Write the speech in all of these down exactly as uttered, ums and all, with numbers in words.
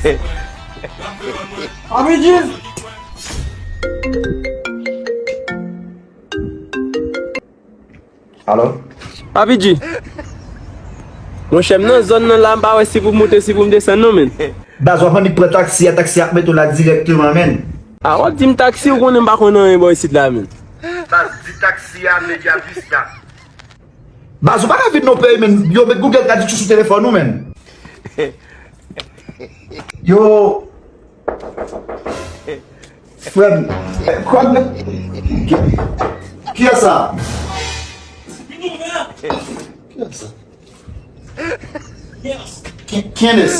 Papi G. Alo? Papi G. Monchè, m nan zòn nan la, m pa wè si pou m moute, si pou m desann non, menn. Baz, w ap annik pran taksi a, taksi a ap mete w la dirèkteman, menn. A, w ap di m taksi, ou konnen m pa konn anyen bò isit la, menn. Baz, di taksi a, Media Vista. Baz, ou pa ka vin non peyi, menn. Yo met Google Traduction sou telefòn ou, menn. Yo. Frè m. Ki, kiyès sa? Kiyès sa? Ki, kiyès?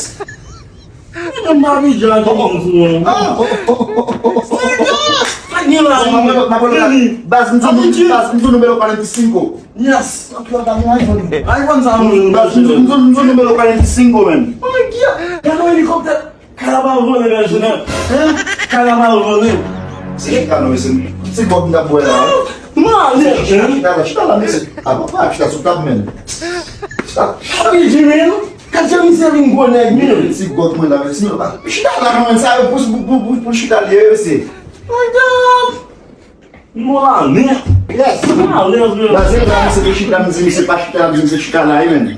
Mwen menm pa vidye a gen moun sou mwen. Ah, oh, oh, oh, oh, oh, oh. Sa gen la, m ap, m ap, m ap, baz, m di, baz, m di numero cuarenta y cinco. Yes. Ok, ok, iPhone. iPhone sa, mwen. Baz, m di, m di, m di numero cuarenta y cinco, menn. Oh my God. Gade yon elikoptè. Kay la pral vole, bèl Jenèf. Hein? Kay la pral vole. Se chita non, mesye. Ti gòg m t ap bwè la, wi. Mwen ale. Chita, chita la, chita la, mesye. A, bon, pa chita sou tab, menn. Chita. Papi G, menn. Gad jan misye vin gwo nèg, menn. Ti gòg mwen la, mesye. Chita la, menn. Sa, pou, pou, pou, pou, pou chita li ye, mesye. Mwen gad. Mwen la, menn. Yes. Mwen ale, menn. Baz, se la, misye te chita, misye, misye pa chita, misye chita la, wi, menn.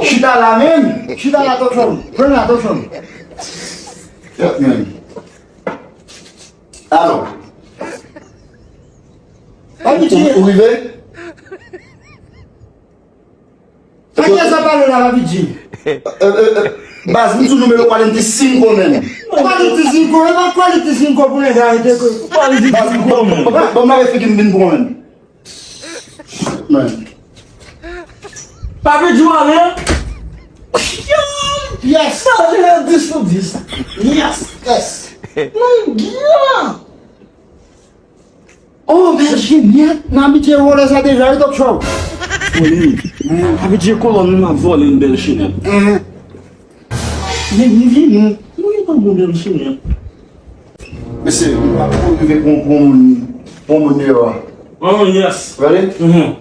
Chita la, menn. Chita la, tonton. Pran la, tonton. Yep, menn. Alò. Papi G. Ou, ou rive? Sa ki sa pale la, Papi G? Euh, euh, euh, baz, m sou numero cuarenta y cinco, menn. Cuarenta y cinco, e pa cuarenta y cinco pou nèg arete ke. Baz, bon, bon, bon, bon, m lave figi m vin pran, menn. Papi G ale. Yes. Sa se dis sou dis. Yes. Yes. Mon Dieu. Oh, bèl Jenèf. N abitye vòlè sa deja, wi, Top Show. Wi. Abitye kolòn nou ap vòlè yon bèl Jenèf. Men, men vini, nou gen pa bon bèl Jenèf. Mesye, nou pa pou rive pou, pou moun, pou moun deyò a. Oh, yes. Ready? Mhm.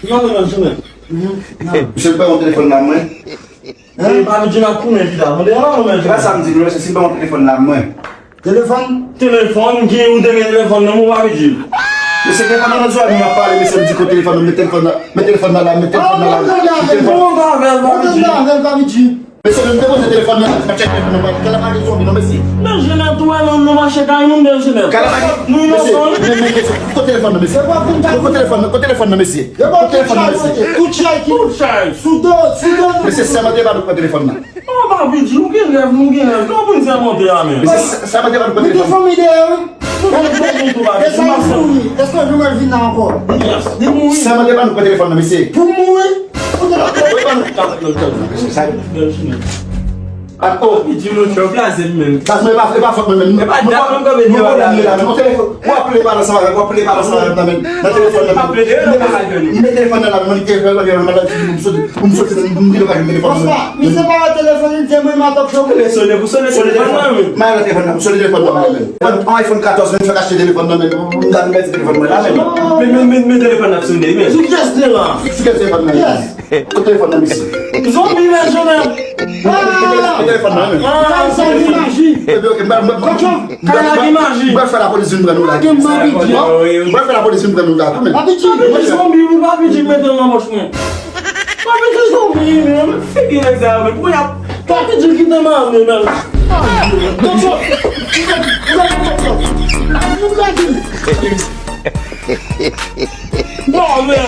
Non, non, non, Jenèf. Misye, bay yon telefòn la, mwen. Hein? Papi G ap tounen pita. Mande a non, men. Se pa sa m di nou, mesye, si bay yon telefòn la, mwen. Telefòn? Telefòn, ki ou te gen telefòn nan men w, Papi G? Mesye, telefòn nan nan zòrèy mwen ap pale, mesye, m di kote telefòn nan, met telefòn nan, met telefòn nan la, met telefòn nan la, met telefòn. Mwen pa avè l, Papi G. Mwen pa avè l, Papi G. Mesye, nou te poze telefòn nan, mwen tcheke telefòn nan, kè la pa gen zonbi non, mesye. Men Jenèf tou wè nan nou mache kay moun, men Jenèf. Kè la pa gen, nou inosan. Mesye, men, men, mesye, kote telefòn nan, mesye? Kote telefòn nan, kote telefòn nan, mesye? Kote telefòn nan, mesye? Tout chay ki, tout chay. Sou do, sou do nou. Mesye, sèmante pa nou pran telefòn nan. Oh, Papi G, nou gen rèv, nou gen rèv. Kòman pou n fè monte a, men? Mesye, sèmante pa nou pran telefòn nan. Mete fanmi dèyè, wi. Nou gen fanmi tou, Papi G. Desann mouri. Èske w jwenn vin la ankò? Yes, li mouri. Sèmante pa nou pran telefòn nan, mesye. Pou mouri? Pou telefòn. Mesye, sa. Ako. Li di nou chòv la, se li menm. Sa se pa, se pa fòt mwen menm. E pa dat mwen kanpe deyò la. Mwen telefòn. W ap plede pale ansanm avè m, w ap plede pale ansanm avè m nan men, nan telefòn nan men. M met telefòn nan la, mwen telefòn nan la, mwen soti, m soti, m rive pa jwenn telefòn nan men. Misye pa wè telefòn li, di mwen ma Top Show. Sone pou sone telefòn nan men. Mwen telefòn nan, sone telefòn nan men. An iPhone katòz, mwen fèk achte telefòn nan men. M ta vin pèdi telefòn mwen la men. Men, men, men, men telefòn nan sone, men. Sou kiyès li la? Sou kiyès telefòn nan? Yes. Kote telefòn nan, mesye? Zonbi, men, Jenèf. Kote telefòn nan, men? Ah, sa gen maji. Epi, ok, m pral, m pral, m pral, m pral fè lapolis vin pran nou la. Gen maji. M pral fè lapolis vin pran nou la tou, men. Papi G, mwen zonbi, wi, Papi G mete l nan pòch mwen. Papi G zonbi, men. Figi nèg sa yo, men. Pou y ap, Papi G kite m ale, men. Tonton, tonton, tonton. Bon, men.